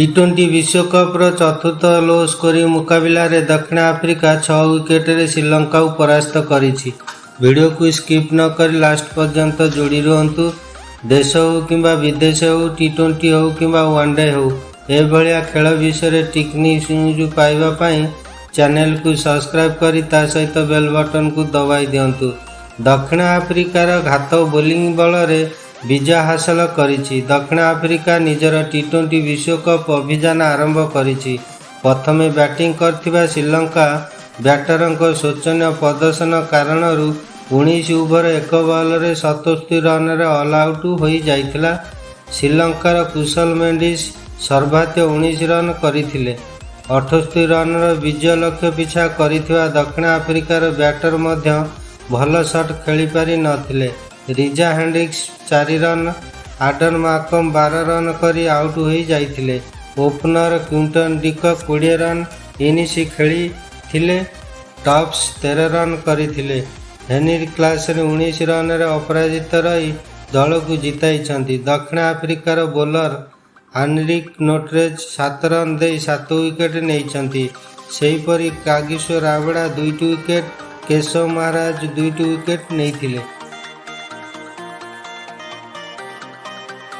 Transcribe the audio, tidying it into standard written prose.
ଟି-20 ବିଶ୍ୱକପ୍ର ଚତୁର୍ଥ low scoring ମୁକାବିଲାରେ ଦକ୍ଷିଣ ଆଫ୍ରିକା 6 ୱିକେଟରେ ଶ୍ରୀଲଙ୍କାକୁ ପରାସ୍ତ କରିଛି। ଭିଡ଼ିଓକୁ ସ୍କିପ୍ ନ କରି ଲାଷ୍ଟ ପର୍ଯ୍ୟନ୍ତ ଯୋଡ଼ି ରୁହନ୍ତୁ। ଦେଶ ହେଉ କିମ୍ବା ବିଦେଶ ହେଉ, ଟି-20 ହେଉ କିମ୍ବା ୱାନ୍ଡେ ହେଉ, ଏଭଳିଆ ଖେଳ ବିଷୟରେ ଟେକ୍ନିକ୍ ନ୍ୟୁଜ୍ ପାଇବା ପାଇଁ ଚ୍ୟାନେଲକୁ ସବସ୍କ୍ରାଇବ୍ କରି ତା ସହିତ ବେଲ୍ ବଟନକୁ ଦବାଇ ଦିଅନ୍ତୁ। ଦକ୍ଷିଣ ଆଫ୍ରିକାର ଘାତକ ବୋଲିଂ ବଳରେ ବିଜୟ ହାସଲ କରିଛି। ଦକ୍ଷିଣ ଆଫ୍ରିକା ନିଜର ଟି-20 ବିଶ୍ୱକପ୍ ଅଭିଯାନ ଆରମ୍ଭ କରିଛି। ପ୍ରଥମେ ବ୍ୟାଟିଂ କରିଥିବା ଶ୍ରୀଲଙ୍କା ବ୍ୟାଟରଙ୍କ ଶୋଚନୀୟ ପ୍ରଦର୍ଶନ କାରଣରୁ 19 ଓଭର 1 ବଲରେ 77 ରନରେ ଅଲ୍ ଆଉଟ୍ ହୋଇଯାଇଥିଲା। ଶ୍ରୀଲଙ୍କାର କୁଶଲ ମେଣ୍ଡିସ୍ ସର୍ବାଧିକ 19 ରନ୍ କରିଥିଲେ। 78 ରନର ବିଜୟ ଲକ୍ଷ୍ୟ ପିଛା କରିଥିବା ଦକ୍ଷିଣ ଆଫ୍ରିକାର ବ୍ୟାଟର ମଧ୍ୟ ଭଲ ସଟ୍ ଖେଳିପାରି ନଥିଲେ। ରିଜା ହେଣ୍ଡ୍ରିକ୍ସ 4 ରନ୍, ଆଡନ୍ ମାର୍କ୍ରମ୍ 12 ରନ୍ କରି ଆଉଟ୍ ହୋଇଯାଇଥିଲେ। Opener Quinton de Kock 20 run innings ଖେଳିଥିଲେ। ଷ୍ଟବ୍ସ 13 ରନ୍ କରିଥିଲେ। ହେନରିକ୍ କ୍ଲାସେନ୍ 19 ରନରେ ଅପରାଜିତ ରହି ଦଳକୁ ଜିତାଇଛନ୍ତି। ଦକ୍ଷିଣ ଆଫ୍ରିକାର ବୋଲର ଆନରିକ୍ ନୋର୍ଟଜେ 7 ରନ୍ ଦେଇ 7 ୱିକେଟ୍ ନେଇଛନ୍ତି। ସେହିପରି କାଗିସୋ ରାବାଡା 2ଟି ୱିକେଟ୍, କେଶବ ମହାରାଜ 2ଟି ୱିକେଟ୍ ନେଇଥିଲେ।